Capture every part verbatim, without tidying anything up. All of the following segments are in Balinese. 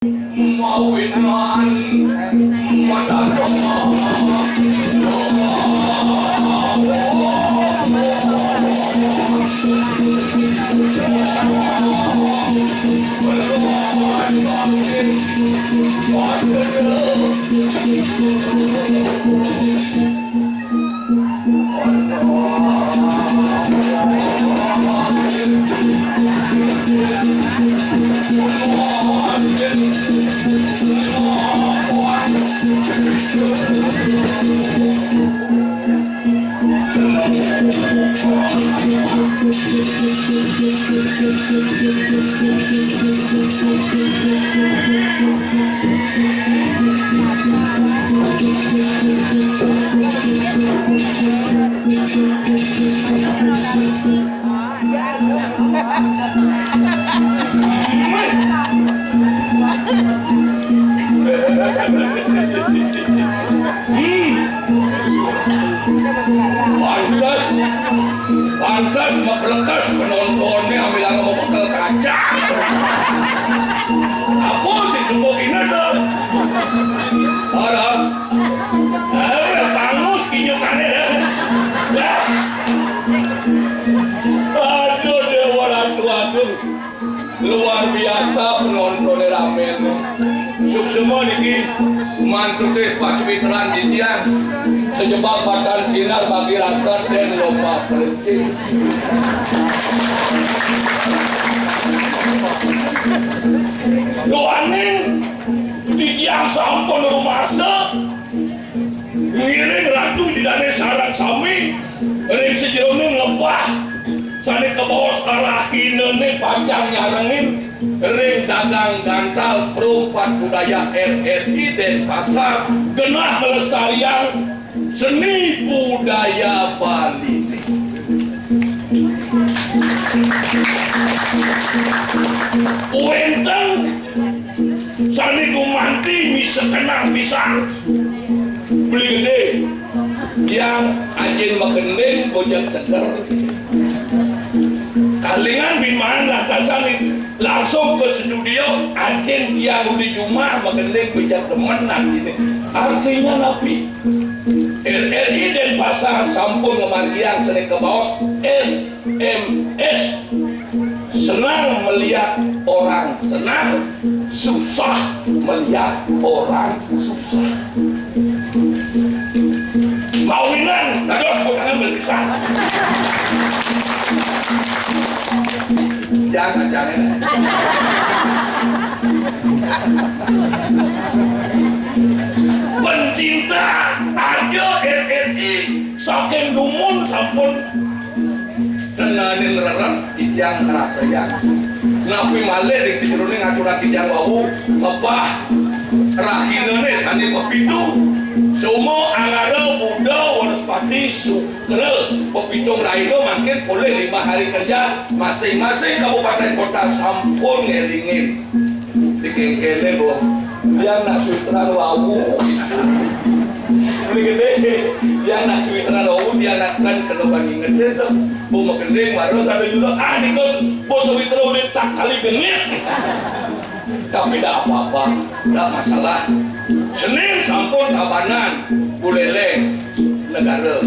Mawinan madasa. Pantes, pantes maplekas penontonné ambil mau bekel kaca. Apa sih tepuk ini tuh? Ada. Eh, bangus kinyukannya ya. Ya. Aduh, Dewa Ratu Agung. Luar biasa penontonnya rame nih. Suksma niki mantuté paswitran titiang. Sejebak batan sinar bagi rasa dan lomba pelenting. Duaning titiang sampun rumasa ngiring Ratu Ida Dané sareng sami ring sajeroning lebah sané kabaos rahinané pacang nyarengin ring dagang gantal perumpat budaya R R I Denpasar genah melestariang seni budaya Bali. Wénten sané gumanti misekenan pisan. Beli Gedé, tiang ajin magending bojang seger. Kalingan bin maan lantasan langsung ke studio, ajin tiang udi jumah magending bojang demen nantiné. Artinya napi? R R I Denpasar sampun ngamargiang sané kabaos S M S. Senang melihat orang senang, susah melihat orang susah. Mawinan, dados bukannya berpisah. Jangan, jangan. Pencinta arga R R I saking dumun sampun Tenanin rerep titiang ngrasayang. Napi malih ring sajeroning aturan titiang wau, ngebah rahinané sané pepitu. Soma, Angara, Buda, Wanaspati, Sukra. Pepitung rahina mangkin polih lima hari kerja. Masing-masing kabupaten kota sampun ngélingin. Dikéngkéné, Bu. Tiang nak suwitran wau. Beli Gedé, tiang nak suwitran wau, tiang nak kan kena bani ngeté to. Bu, magending, mara sada jula. Ah, nika, Bu, suwitra udah tak kali genit. Tapi ndak apa-apa, ndak masalah. Senin sampun Tabanan, Buleleng, Negara.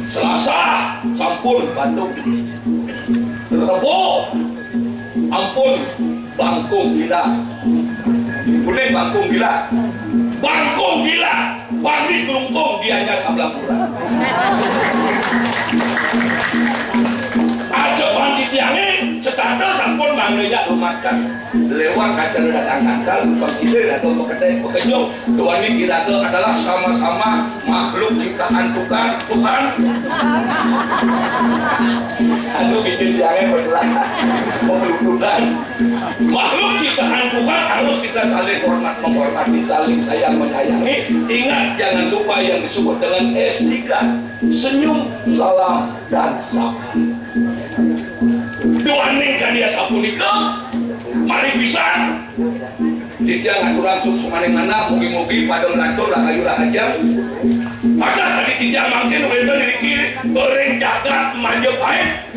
Selasa sampun Bandung. Rebo ampun Bangkung Gila. Boleh Bangkung Gila. Bangkung Gila. Bangli Kelungkung Gianyar Amlapura. Aja pangki tiangé, setata sampun mangganya rumakan. Lewat acara datang gantal, pangkilé atau pekedai pekenyung. Duaning iraga adalah sama-sama makhluk ciptaan Tuhan. Tuhan. Anu bikin tiangé bergerak. Pembelututan. Makhluk ciptaan Tuhan harus kita saling hormat, menghormati, saling sayang, menyayangi. Ingat, jangan lupa yang disebut dengan S tiga. Senyum, salam, dan sabar. Duaning kadi asapunika, mari pisan. Titiang ngaturang suksmaning manah, mugi-mugi pada nglantur rahayu rahajeng. Maka kadi titiang mangkin wénten iriki ring jagat Majapahit.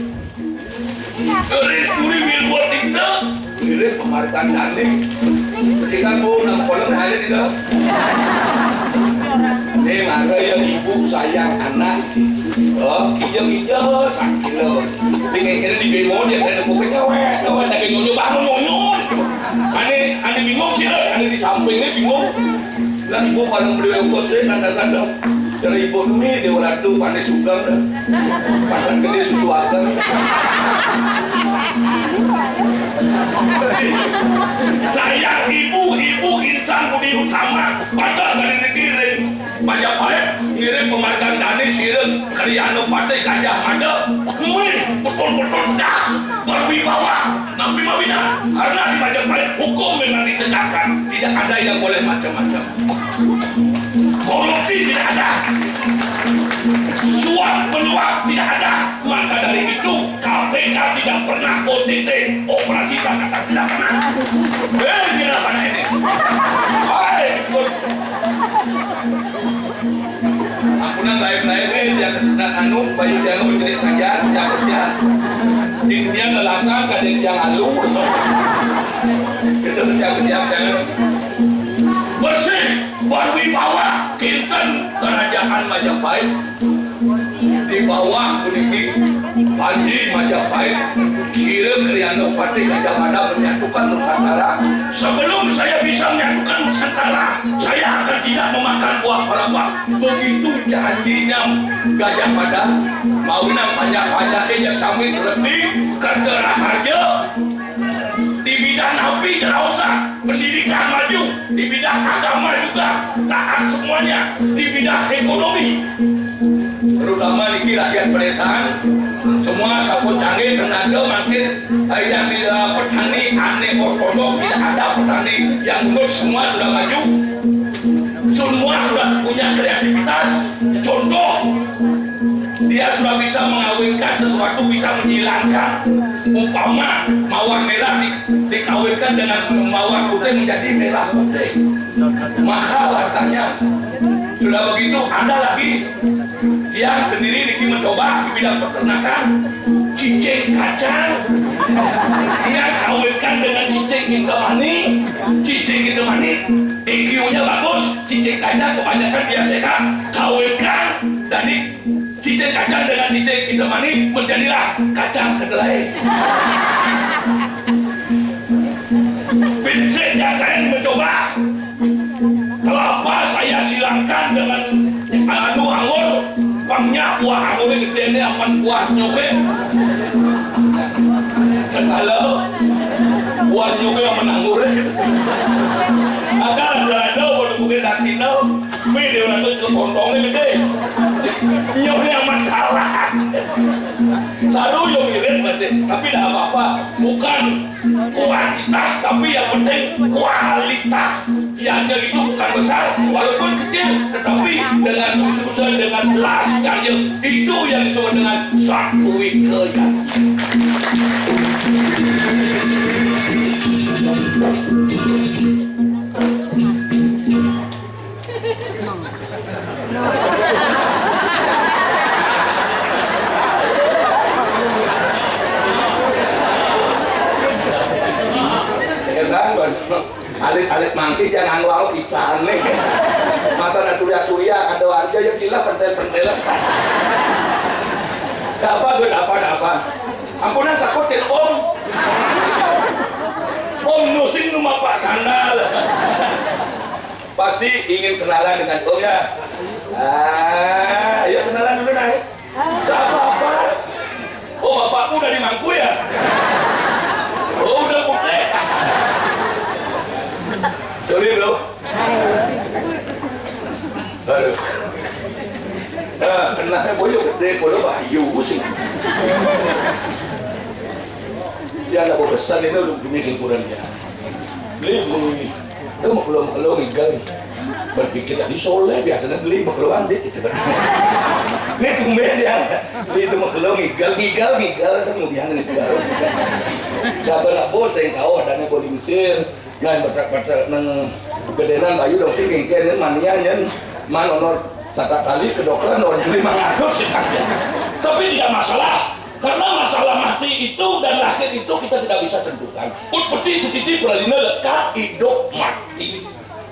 Ring Puri Wilwatikta, ngiring pamarikan dané. Kita pun nang kolam ada di dalam. Nih, mangga ya ibu sayang anak. Oh, iya, iya, sakit loh. Ini kayak kira di bemo dia, ada buku cewek, cewek, ada nyonyo, bangun nyonyo. Ane, ane bingung sih, ane di sampingnya bingung. Lah, ibu paling beli ongkos sih, kadang-kadang. Dari ibu demi, dia orang tuh pandai suka dah. Pasang gede susu akan. Saya ibu-ibu insan budi utama, pada dari negeri Majapahit ngirim penghargaan dari sirem Kriano Patih Gajah Mada. Mih, betul-betul das, berwibawa, nampi mawina. Karena di Majapahit hukum memang ditegakkan, tidak ada yang boleh macam-macam. Korupsi tidak ada, suap menyuap tidak ada. Maka dari itu K P K tidak pernah O T T, operasi tangkap tangan tidak pernah. Eh, gila pada ini. Hai, ikut. Ampunan lain-lain, eh, dia kesendak anu, bayu dia anu, jerit saja, siapa dia? Di dunia lelasan, kadang yang alu. Itu siapa dia? Bersih, berwibawa, kinten, kerajaan Majapahit. Di bawah puniki Panji Majapahit, Sira Kriana Patih Gajah Mada menyatukan Nusantara. Sebelum saya bisa menyatukan Nusantara, saya akan tidak memakan buah palapa. Begitu janjinya Gajah Mada, mau nang panjak-panjaknya ya sambil lebih kerja rahaja. Di bidang napi tidak usah, pendidikan maju, di bidang agama juga, taat semuanya, di bidang ekonomi. Terutama niki rakyat pedesaan, semua sabut canggih, tenaga makin, eh, yang di, eh, petani ane ortodok, tidak ada petani yang mundur, semua sudah maju, semua sudah punya kreativitas. Contoh, dia sudah bisa mengawinkan sesuatu, bisa menghilangkan. Umpama mawar merah di, dikawinkan dengan mawar putih menjadi merah putih. Mahal harganya. Sudah begitu, ada lagi yang sendiri niki mencoba di bidang peternakan, cicing kacang. Dia kawinkan dengan cicing kintamani, cicing kintamani, I Q-nya bagus, cicing kacang kebanyakan dia sehat, kawinkan, jadi cicing kacang dengan cicing kintamani menjadilah kacang kedelai. Prinsip yang lain mencoba. Kelapa saya silangkan dengan anu anggur, pangnya buah anggurnya gede ini aman buah nyuke. Segala buah nyuke aman anggurnya. Agak ada-ada, waduh, mungkin tak sinau. Wih, dia orang tuh kontongnya gede. Nyonya masalah. Saru yo mirip masih, tapi tidak apa-apa. Bukan kuantitas, tapi yang penting kualitas. Yang itu bukan besar, walaupun kecil, tetapi dengan susah, dengan belas kaya, itu yang disebut dengan satu kejadian. Alit-alit mangkih jangan nganggo kita nih. Masa na surya-surya ada aja ya gila pentel-pentel. Ada apa, gue apa, ada apa? Ampunan, takut ya, Om. Om, nusing nu mapak sandal. Pasti ingin kenalan dengan Om ya. Ah, ayo kenalan dulu, Nay. Gak apa-apa. Oh, bapakku dari Mangku ya? Oh, udah putih. Sorry, bro. Aduh. Nah, kenapa boyo gede, boyo bayu sih. Dia anak besar itu demi hiburannya. Beli beli. Itu mau keluar, mau keluar, ngigal. Berpikir tadi soleh, biasanya beli mau keluar, dia gitu. Ini tumben dia. Beli itu mau keluar, ngigal, ngigal, ngigal. Kan kemudian ngigal. Gak kena bos, yang tahu adanya body mesir. Nah, betak-betak nang gedenan bayu dong sih, ngingkir, nyen, manian, nyen. Man, ono satu kali ke dokter, ono lima ratus sih. Tapi tidak masalah. Karena masalah mati itu dan lahir itu kita tidak bisa tentukan. Pun peti setitik pralina lekat hidup mati.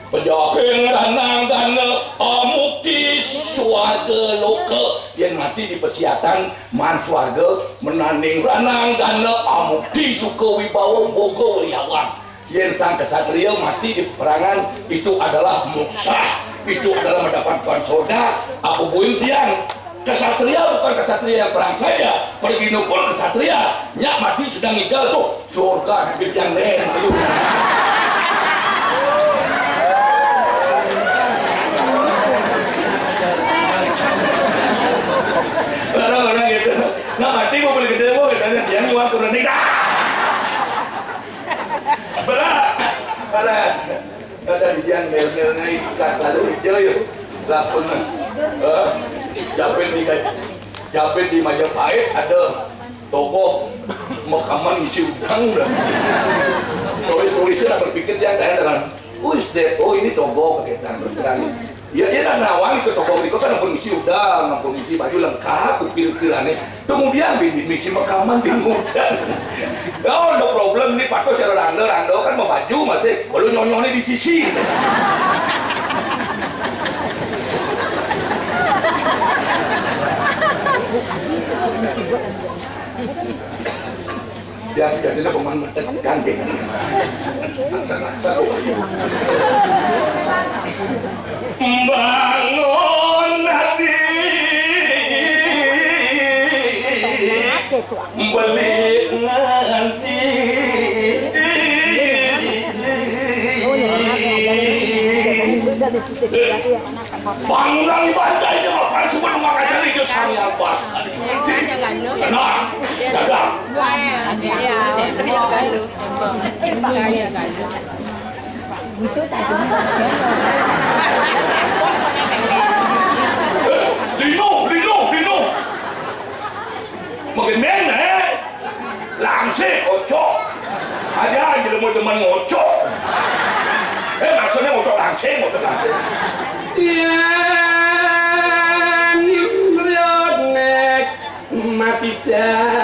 Pejahing ranang dana amukti swarga loka. Yén mati di pasiatan maan swarga, menaning ranang dana amukti suka wibawa boga waliawan. Yén sang kesatria mati di peperangan, itu adalah moksah, itu adalah mendapatkan surga. Apa buin tiang? Kesatria bukan kesatria yang perang saja, pergi pun kesatria. Nyak mati sedang ngigel tuh, surga di tiang den. Ayo. Orang-orang gitu. Nah, mati mau beli gede mau katanya dia nyuap turun nih. Berat. Berat. Kata dia mel-mel naik kata lu hijau yuk. Lakukan. Eh, Japit di Japit di Majapahit ada toko makaman isi udang udah. Tulis-tulisnya berpikir dia kayak dengan, who is that? Oh, ini toko kayak terus terang. Ya, ya, nak nawang ke toko berikut kan ampun misi udang, ampun misi baju lengkap, ukir-ukirannya. Kemudian bini misi makaman di muda. Oh, no problem nih, patuh cara randa, randa kan mau baju masih, kalau nyonyohnya di sisi. Yang jadinya pemain metet gandeng. Bangun hati beli nganti. Bangunan ibadah ini makan semua rumah kaca itu sang yang pas. Tenang, dadah. Lino, lino, lino. Makin men, eh. Langsing, ocok. Aja, jelema demen ngocok. Eh, maksudnya ngocok langsing, ngocok langsing. Yang mrene mati dah.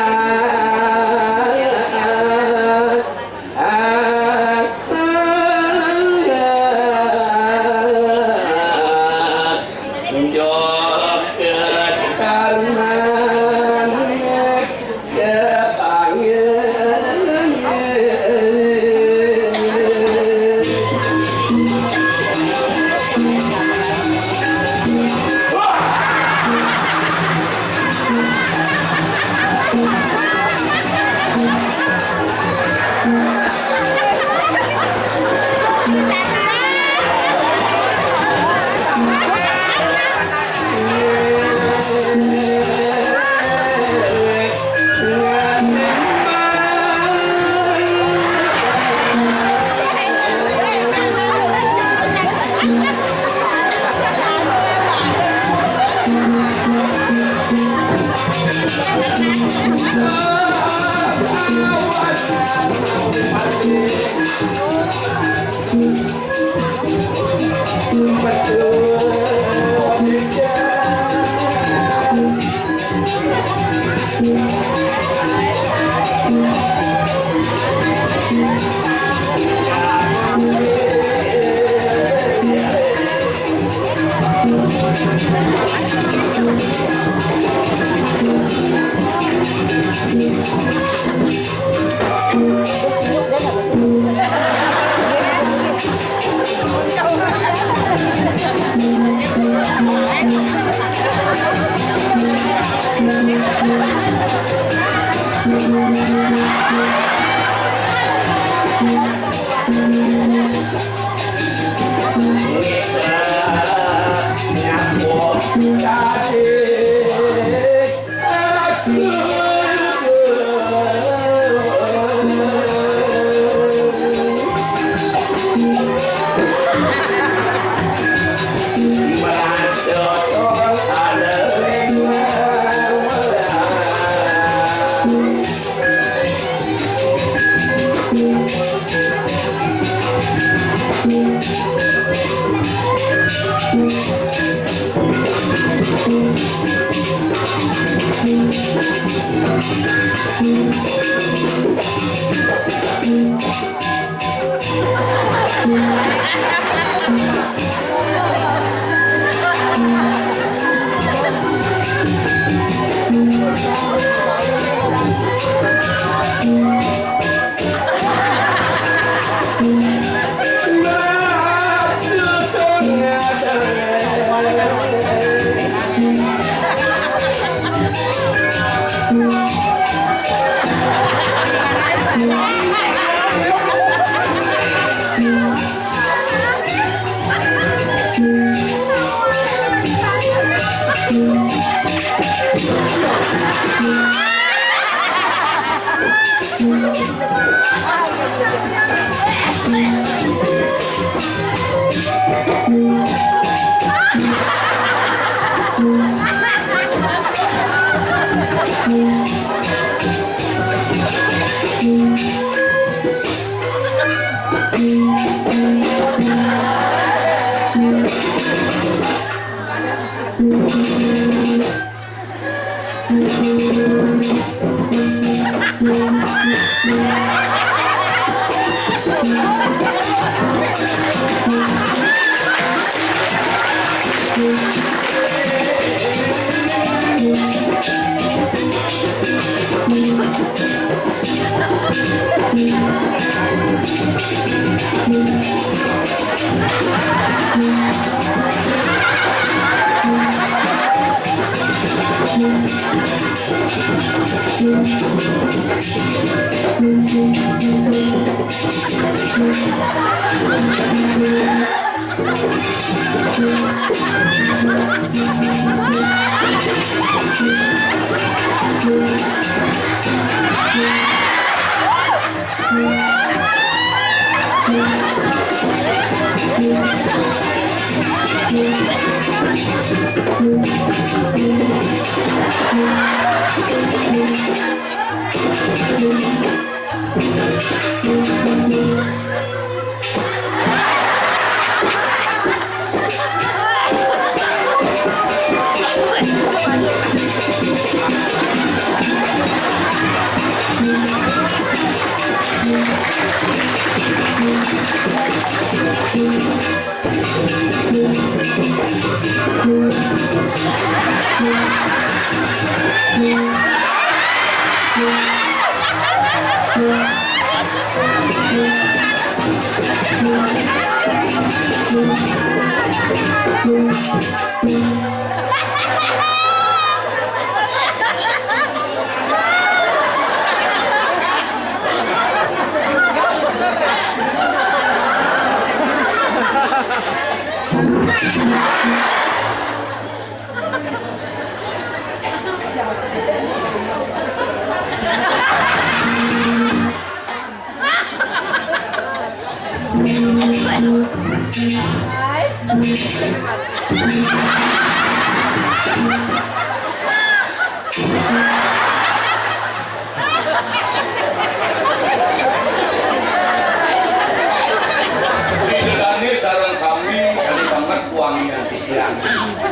Ridane sareng sami kali banget wangian titiang.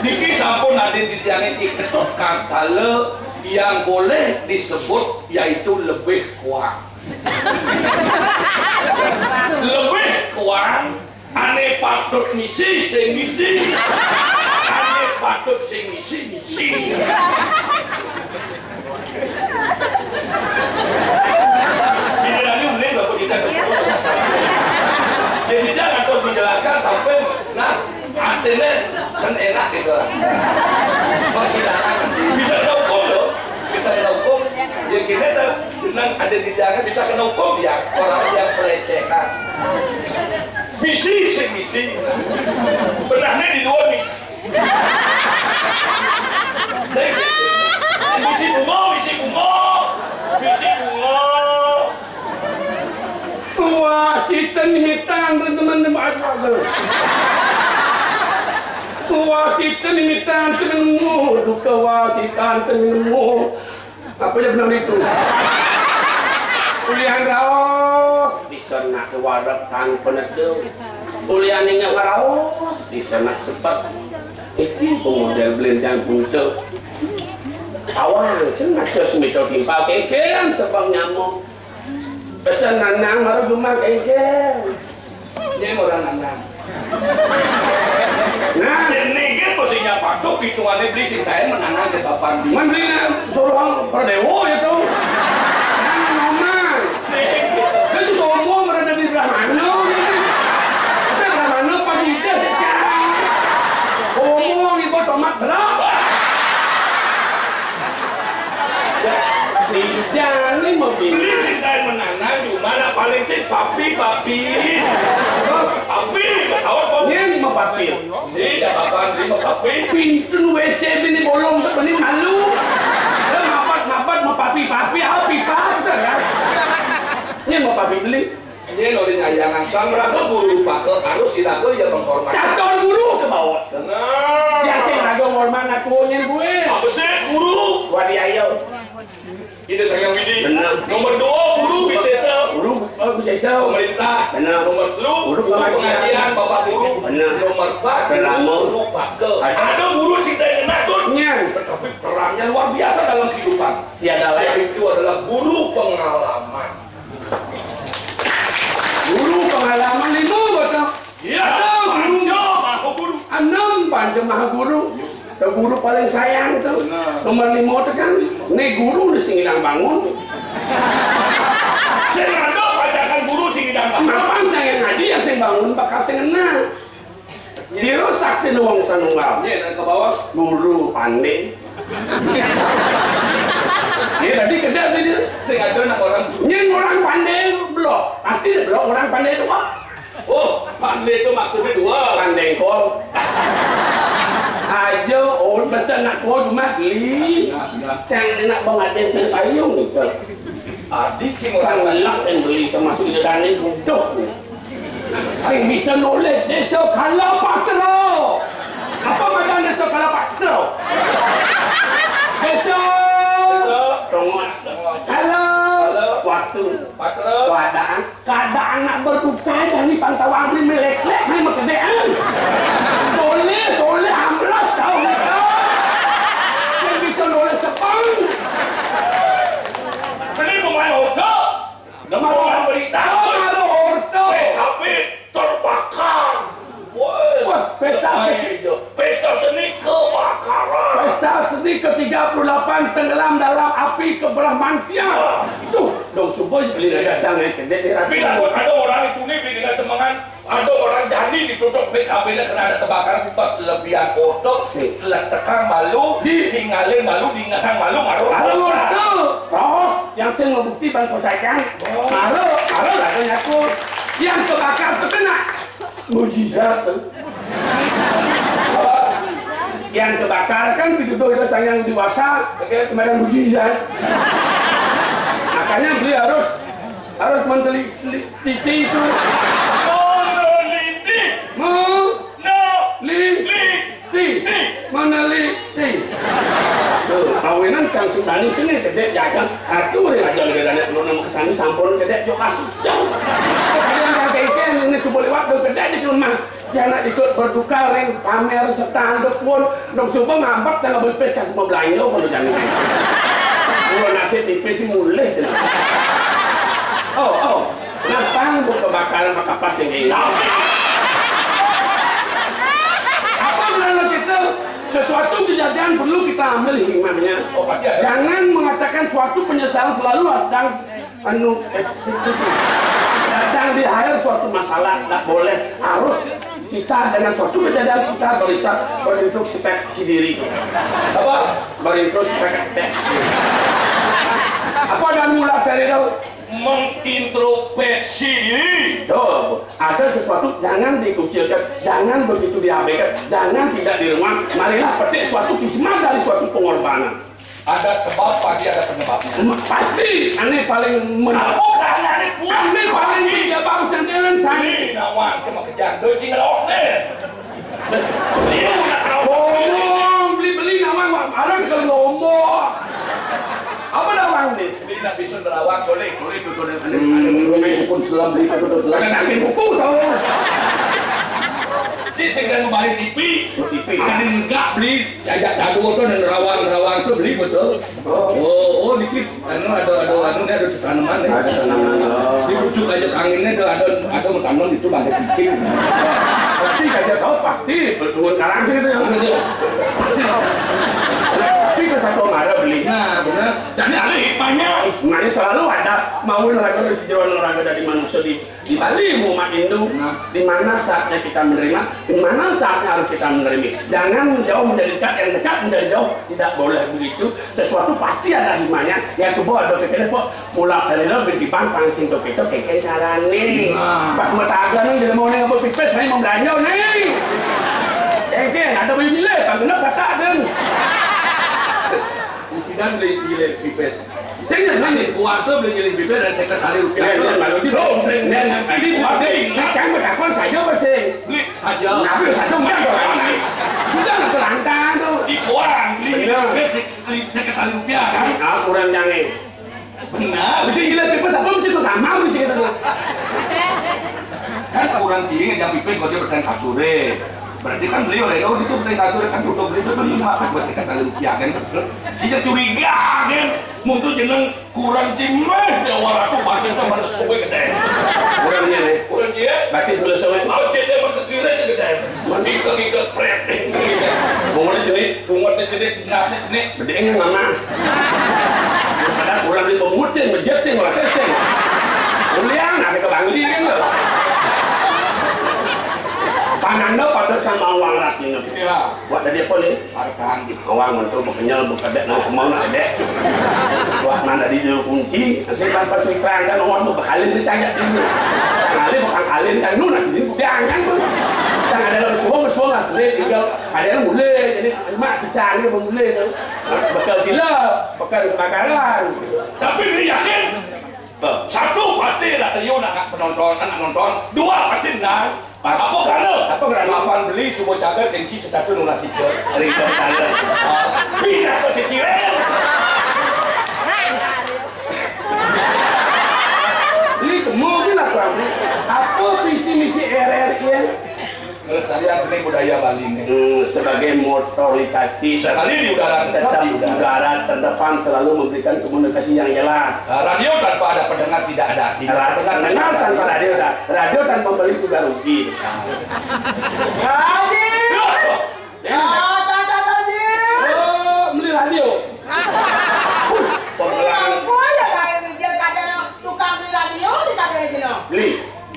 Niki sampun ade titiange Ki Ketut Kantale yang boleh disebut yaitu lebih kuat. Lebih kuat, ane patut ngisi sing ngisi, ane patut sing ngisi ngisi. Giliran ini udah begitu. Jadi jangan terus menjelaskan sampai nas atene kan enak gitu lah. Menghilangkan. Bisa kena hukum loh. Bisa kena hukum. Ya gini tuh, nang ada di jalan bisa kena hukum ya. Orang yang pelecehan. Misi sih misi. Benarnya di luar misi. Sing, sing, sing. Misi bunga, misi bunga, misi bunga. Wasitan mitan teman-teman, aduh, aduh. Wasitan mitan temenmu, duka wasitan temenmu. Apa ya benar itu? Ulian raos, bisa nak wareg tanpa nedu. Ulian ingat raos, bisa nak sepet. Iki model belenjang buntu. Awang, sing ngaco semito timpal kéngkén sebeng nyamuk. Pesen nanang baru jumah kéngkén. Nyén orang nanang. Nah, ini kan mestinya patuh hitungannya beli si Taén menanang ke kapan. Mending suruh Pradewo itu. Nah, ngomong. Dia juga umum berada di Brahmana gitu. Tapi Brahmana pagi dia secara umum ibu tomat berat. Dijani mau beli. Beli si Taén menanang, cuma lah paling sih papi, papi. Papi, pesawat kok. Ini mau papi. Ini ya apa, ini mau papi. Pintu W C ini bolong, tak benih malu. Dia mapat-mapat mau papi, papi, apa pipa, udah ya. Ini mau papi beli. Nyén ori nyayangan samraga guru paka harus silaga ya menghormati. Catur guru ke bawah. Bener. Ya sing raga ngormat anak tua nyén gue. Apa sih guru? Wadiaya. Ini saya Widi. Bener. Nomor dua guru Wisesa. Guru, oh, Wisesa. Pemerintah. Bener. Nomor telu guru, guru pengajian. Pengajian, Bapak Guru. Bener. Nomor empat guru paka. Ada. Ada guru sing tak enak tuh. Nyén. Tetapi perannya luar biasa dalam kehidupan. Tiada lain. Yaitu adalah guru pengalaman. Guru pengalaman lima, betul. Iya, ada guru. Panca Maha Guru. Enam Panca Maha Guru. Itu guru paling sayang tuh. Benar. Nomor lima tuh kan, nih guru udah sing ilang bangun. Sing ada bacakan guru sing ilang bangun. Mapan saya ngaji yang sing bangun bakal sing enak. Sira sakti wong sanunggal. Nyén ke bawah. Guru pandé. Ya tadi kedap dia. Sing ada nak orang. Nyén orang pandé blok. Pasti blok orang pandé itu kok. Oh, pandé itu maksudnya dua. Pandé kol. Aja, oh, pesan nak kau cuma beli. Nah, nah. Cang enak banget yang payung gitu. Adi sing ora ngelak yang beli termasuk jedane butuh. Sing bisa nulis Desa Kalapatra. Apa madan Desa Kalapatra? Desa. Desa. Tongot. Halo. Halo. Waktu. Patra. Keadaan. Keadaan nak berduka dan di pantauan ini melek-lek, ini makedek, eh. Boleh, boleh, amblas tahu mereka. Yang bisa nulis sepang. Ini pemain Oga. Pemain berita. Kalau Orto. P K B terbakar. Woi. Wah, pesta seni. Pesta seni kebakaran. Pesta seni ke tiga puluh delapan tenggelam dalam api kebermantian. Wah. Tuh, dong subuh beli dagang yang gede di. Bila pun ada orang itu nih beli dengan semangat, ada orang jadi ditutup P K B-nya karena ada kebakaran, pas lebihan kotor, letekan malu, tinggalin malu, tinggalkan malu, malu. Malu, tuh. Terus, yang sing ngebukti bang kosakan. Oh. Malu, malu lah tuh nyaku. Yang kebakar terkena. Mujizat tuh. Yang kebakar kan dituduh itu sang yang dewasa, oke, kemarin mujizat. Makanya beli harus, harus meneliti itu. Meneliti. Meneliti. Meneliti. Tuh, kawinan kang sutani sini gede jagang. Aku udah ngajak gede, kalau nama kesana sampun gede, jok kasih. Kalian kagak ikan ini subuh lewat tuh gede di rumah. Dia nak ikut berduka ring pamer serta andep pun. Dong subuh ngambek tengah beli pes yang mau belanja kalau jangan. Kalau nasi tipis sih mulih. Oh, oh. Nah, tang buka bakal maka pas ini. Apa bilang kita? Sesuatu kejadian perlu kita ambil hikmahnya. Oh, pasti ada. Jangan mengatakan suatu penyesalan selalu datang anu, eh, datang di akhir suatu masalah, tak boleh. Harus kita dengan suatu kejadian kita bisa berintrospeksi diri. Apa? Berintrospeksi. Apa dan mula dari itu? Mengintrospeksi diri. Tuh, ada sesuatu jangan dikucilkan, jangan begitu diabaikan, jangan tidak direnung. Marilah petik suatu hikmah dari suatu pengorbanan. Ada sebab pasti ada penyebabnya. Pasti, ane paling men-, aku kan ane paling dia bangsa jalan sana. Ini nawang cuma kerjaan dosi ngelos nih. Dia udah tahu. Ngomong, beli-beli nawang, ada ke ngomong. Apa nawang nih? Ini tak bisa nerawang, boleh, boleh, boleh, boleh. Hmm, pun selam, beli, pun selam. Ada sakit buku tau. Sing kan beli T V. Beli T V. Ada negak beli. Ajak dadu tu dan rawang-rawang tu beli betul. Oh, oh, dikit. Anu, ada, ada anu ni, ada tanaman ni. Ada tanaman. Oh. Di pucuk aja angin ni ada, ada, ada mau tanam itu bangkai cicing. Pasti saja tahu, pasti. Betul, sekarang sih gitu ya. Betul. Tapi ke satu marah beli. Nah, benar. Jadi ada hikmahnya. Hikmahnya selalu ada. Mau olahraga dari sejalan olahraga dari manusia di Di Bali, Muhammad Indu, di mana saatnya kita menerima, di mana saatnya harus kita menerima. Jangan jauh menjadi dekat, yang dekat menjadi jauh. Tidak boleh begitu. Sesuatu pasti ada hikmahnya. Ya, coba ada pikirnya, kok pula dari lo binti bang, pancing tok itu, keke carane. Nah. Pas mataga nih, jadi mau nih, apa pipis, nih, mau belanja nih. Keke, ada beli nilai, tak benar kata, deng. Tidak beli nilai pipis. Sing nang nang kuat tu beli ngiling bibir dan seket hari rupiah. Nen, nen, malu di. Loh, nen, nen, nen, nen, nen, nen, nen, nen, kan bertakon saja apa sing? Beli saja. Nah, beli saja, mah, jangan. Sudah lah, terantang tu. Di kuang, beli, benar, beli sek-, beli seket hari rupiah, kan? Ah, kurang jangan. Benar. Mesti gila, bibir siapa mesti tu kamar, mesti kita tu. Kan kurang cing, yang pipis baca bertanya kasur, eh. Berarti kan beliau, eh, oh, itu bertanya kasur, kan tutup beli itu beli mah, buat seket hari rupiah, kan? Sehingga curiga, kan? Muncul jeneng Kurang cimeh, ya, waratu batis téh pada suwe gedé. Kurang dia, nih. Kurang dia. Batis bela suwe. Mau cédé pada kira aja gedé. Mandi ke giga prét. Bunga di sini. Bunga di sini, nasi sini. Gedé ini mama. Pada kurang di pemucin, bejat sih, ngelatih sih. Ulian, ada ke Bangli kan lo. Pananda pada sama uang ratina. Iya. Buat tadi apa nih? Arkan. Awang untuk bekenyal, bekedek, nang kemana kedek. Wah, mana di juru kunci, nasi tanpa sih terangkan, awang mau behalin ni cagak ini. Tang alin, bukan alin, kan nu, nasi ini kupiang, kan tu. Tang ada dalam semua, semua asli, tinggal ada yang mulai, jadi mak sisa ni pun mulai tu. Bekel gila, bekel kebakaran. Tapi ni yakin, satu pasti lah, trio nak penonton, anak nonton. Dua pasti menang. Apa kerana? Apa kerana? Lapan beli semua cagar gengsi setakat nunasika. Rindu kerana. Ah, pindah ke ciciran. Beli temu je lah tuan. Apa visi misi R R I? Kelestarian seni budaya Bali ni. Hmm, sebagai motorisasi. Sekali di udara, tetap di udara. Udara terdepan selalu memberikan komunikasi yang jelas. Ah, radio tanpa ada pendengar tidak ada artinya. Ra-, pendengar tanpa radio, ra-, radio tanpa pembeli juga rugi. Haji! Loh! Ah, tak, tak, tak, Haji! Oh, beli radio. Pagelaran. Apa ya, Pak Rijal, kata tukang beli radio di kata Rijal? Beli.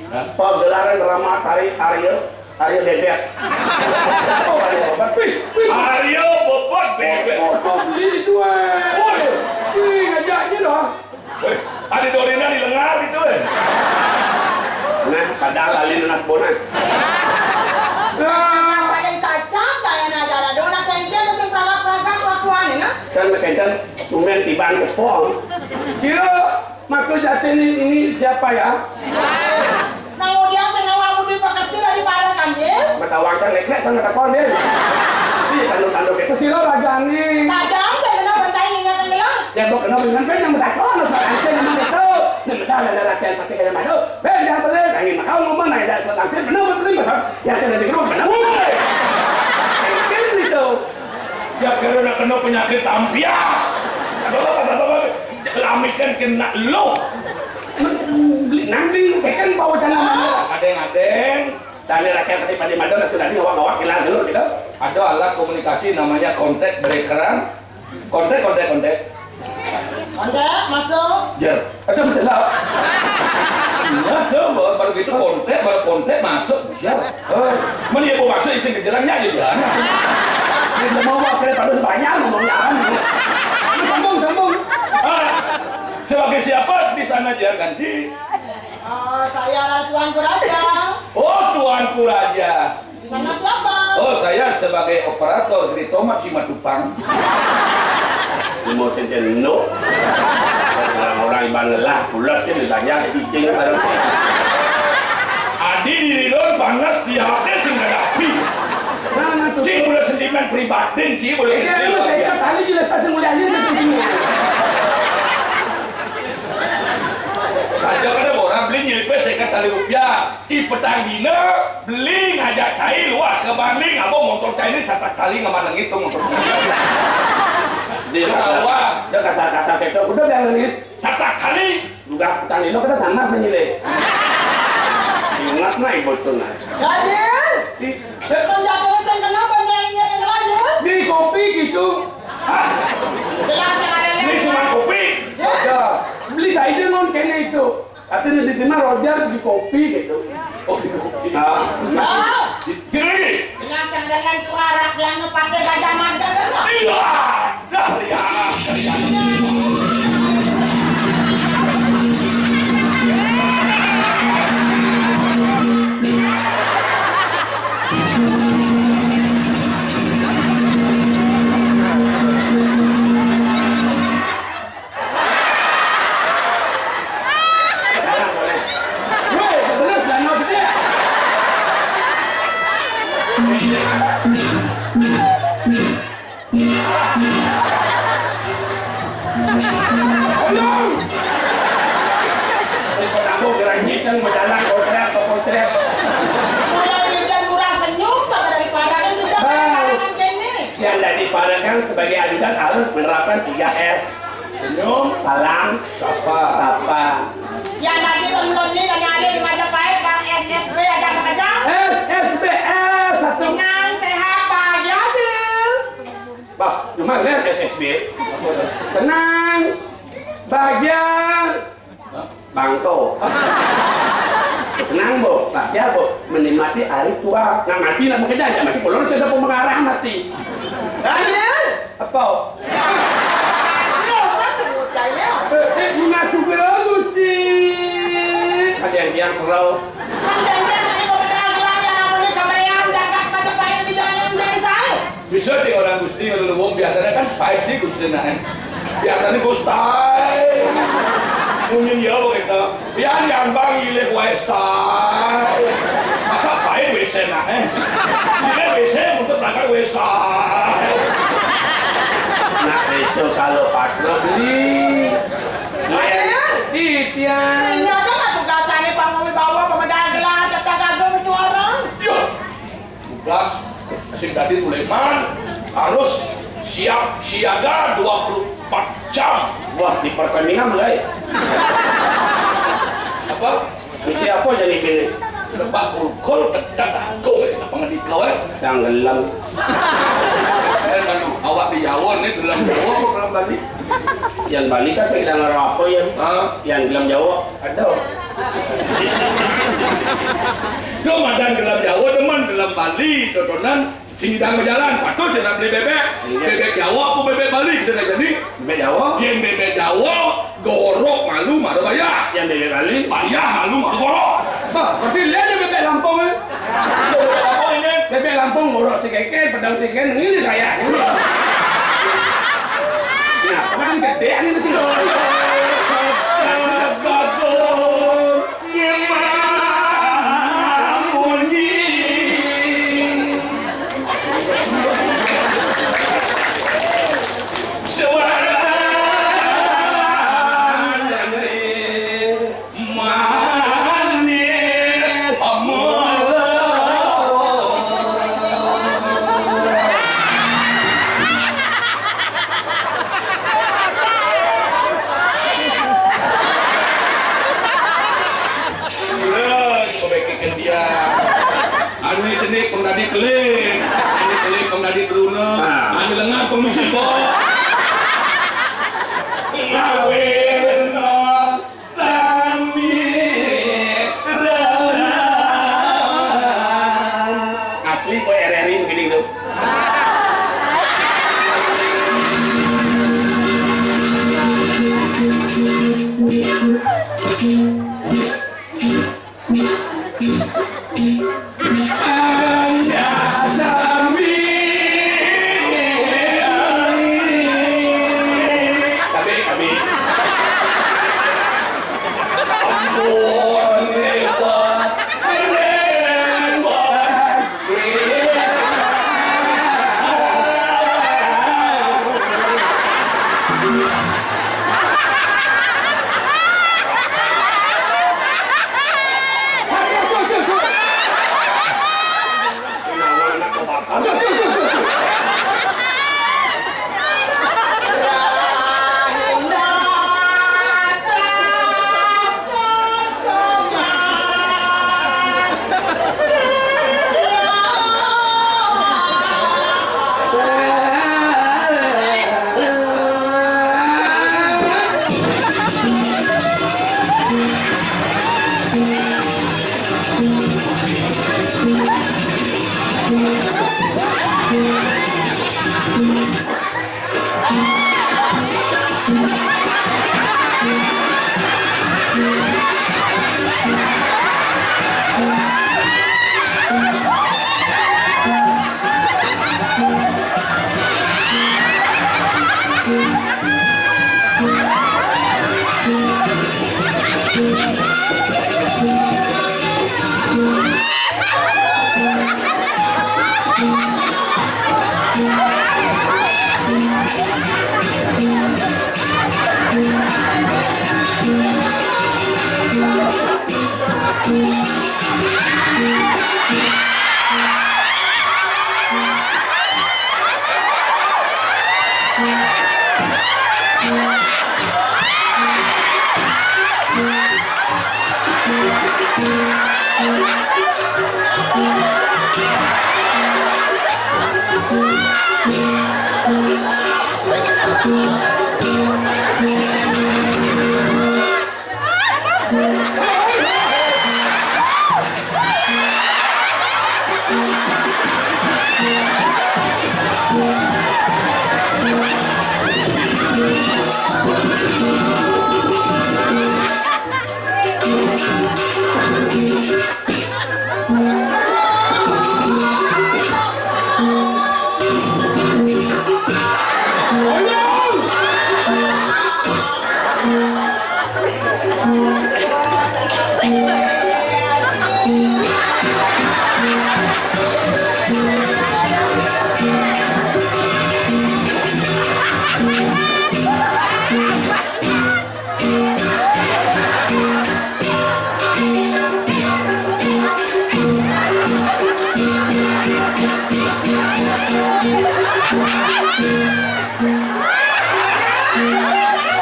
Hah? Pagelaran drama tari Arya, Arya Bebek. Apa Arya Bebek? Wih, wih. Arya Bebek, Bebek. Oh, beli dua. Woi. Wih, ngajak je dah. Woi, ada Dorina di lengar itu, eh. Nah, padahal alin anak bonang. Nah. Paling cacak, kayaknya ada dona kengkeng, terus yang peragak-peragak kelakuan, ya, nah? Kan kengkeng, tumben tiban kepong. Kira, maka jati ni, ini siapa, ya? Nang udiang sing ngawal budi pekerti dari para kanjil. Matawang kan leklek kan matakon, Din. Iya, tanduk-tanduk itu sira rajane. Sajang saya kena bencai ingat yang bilang. Ya, mbok kena dengan ben yang matakon, soal ansih memang itu. Nek medal ada latihan pakai kaya madu. Ben, jangan boleh. Angin makau ngomong, naik dari soal ansih, benar, benar, benar, benar. Ya, saya dari rumah, benar. Mungkin itu. Ya, karena kena penyakit tampias. Lamiskan kena lo. Nanti, saya kan bawa jalan. Adeng-adeng. Tadi rakyat tadi pada madon sudah ni awak-awak hilang dulu gitu. Ada alat komunikasi namanya kontak breakeran. Kontak, kontak, kontak. Kontak, masuk. Jar. Ada masalah. Iya, coba. Baru gitu kontak, baru kontak masuk. Jar. Eh, mana ya, mau masuk isi ke jalannya aja, Jar. Dia mau apa, pada banyak ngomongnya. Sambung, sambung. Ah, sebagai siapa di sana, Jar, ganti? Oh, saya adalah tuanku raja. Oh, tuanku raja. Sama siapa? Oh, saya sebagai operator di Tomat Simatupang. Mau senten no. Orang-orang iban lelah, pulas kan ditanya, cicing bareng. Adi di rilon panas di hati sing ada api. Mana tu? Cing boleh sentimen pribadi, cing boleh. Iya, lu saya kasih juga pas mulai aja sentimen. Saja kada orang beli nyelipis sekat tali rupiah. Di petang dina, beli ngajak cai luas. Kebanding abang motor Chinese, satakali ngamanengis tuh motor Chinese. Dia kasar, dia kasar-kasar kayak itu. Udah, biar nengis. Satakali. Udah, utang itu kita sama nih, Le. Ingat, nah, ibu tuh, nah. Raden, di depan jatuhnya saya kenapa, Nyai, Nyai, Raden? Di kopi gitu. Hah? Jelas yang ada. Ini cuma kopi. Ya. Ya, beli kayak itu, non, kayaknya itu. Katanya di sini Roger di kopi gitu. Oh, di kopi. Nah. Ah. Di sini. Bilang sendirian tuh arak, bilangnya pakai Gajah Mada, kan? Iya. Dah, iya. Iya. Udah, udah, murah senyum, sama daripada kan kita. Bang. Yang dari Padang kan sebagai ajudan harus menerapkan tiga S. Senyum, salam, sapa. Sapa. Yang tadi temen ini tanya ada di Majapahit, Bang, S S B aja apa aja? S S B S satu. Senang, sehat, bahagia, Dil. Bah, cuma lihat S S B. Senang, bahagia, Bangko. Senang, Bu. Bahagia, Bu. Menikmati hari tua. Nggak mati, nggak bekerja aja. Mati pulang, saya ada pengarah mati. Raden! Apa? Dosa tuh bocahnya. Eh, eh, masuk ke Gusti. Ada yang diam, Bro. Kan janjian tadi mau beneran bilang yang namanya kemerdekaan, jangan pada pakai di jalan yang jadi saya. Bisa ti orang Gusti ngeluluwung, biasanya kan baik di Gusti, nah. Biasanya Gustai. Munyin ya, begitu. Ya, yang bang ilih W C. Masa baik W C, nah, eh. Ilih W C untuk berangkat W C. Nah, besok kalau patro beli. Ayo. Titian. Ini apa tugasane Pak Wibawa, pemedahan gelar, kata gagal suara? Yo. Tugas sing dadi Sulaiman harus siap siaga dua puluh empat jam. Wah, di pertandingan mulai. Apa? Mesti apa jadi pilih? Lebak kulkul, tedak aku, eh, apa ngendi kau, eh? Yang gelem. Eh, anu, awak di Jawa nih, gelem Jawa apa gelem Bali? Yang Bali kan saya nggak apa ya. Hah? Yang gelem Jawa, ada. Lu madan gelem Jawa, demen gelem Bali, tontonan sing idang bejalan, patut cina beli bebek. Iya. Bebek Jawa apa bebek Bali, kita nggak jadi. Bebek Jawa. Yang bebek Jawa, gorok malu, malu bayah. Yang bebek Bali. Bayah, malu, malu gorok. Bah, berarti lihat aja bebek Lampung, eh. Bebek Lampung ini. Bebek Lampung, gorok si keke, pedang si keke, ini kayak ini. Nah, apa kan gede, ini sih. Terus, kau bikin dia. Anu cenik pang dadi keling. Anu keling pang dadi teruna. Nah. Anu lengan pang mesti kok. Ngawin sami renan. Asli kok R R I begini tuh.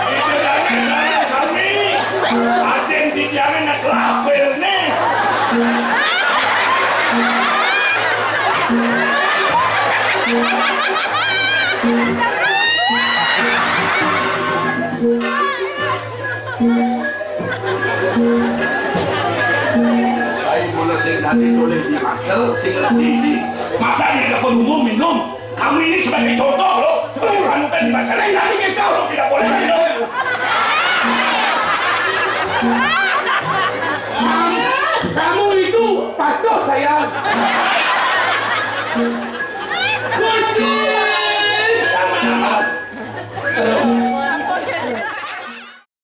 Istilahnya sami-sami. Ada yang didiamin nak lapel nih. Ai mula sing tadi tulis di makel, sing lagi. Masa di depan umum minum? Kamu ini sebagai contoh loh, sebagai panutan di masyarakat. Saya ingatkan kau tidak boleh minum. Kamu itu patuh, sayang. Kunci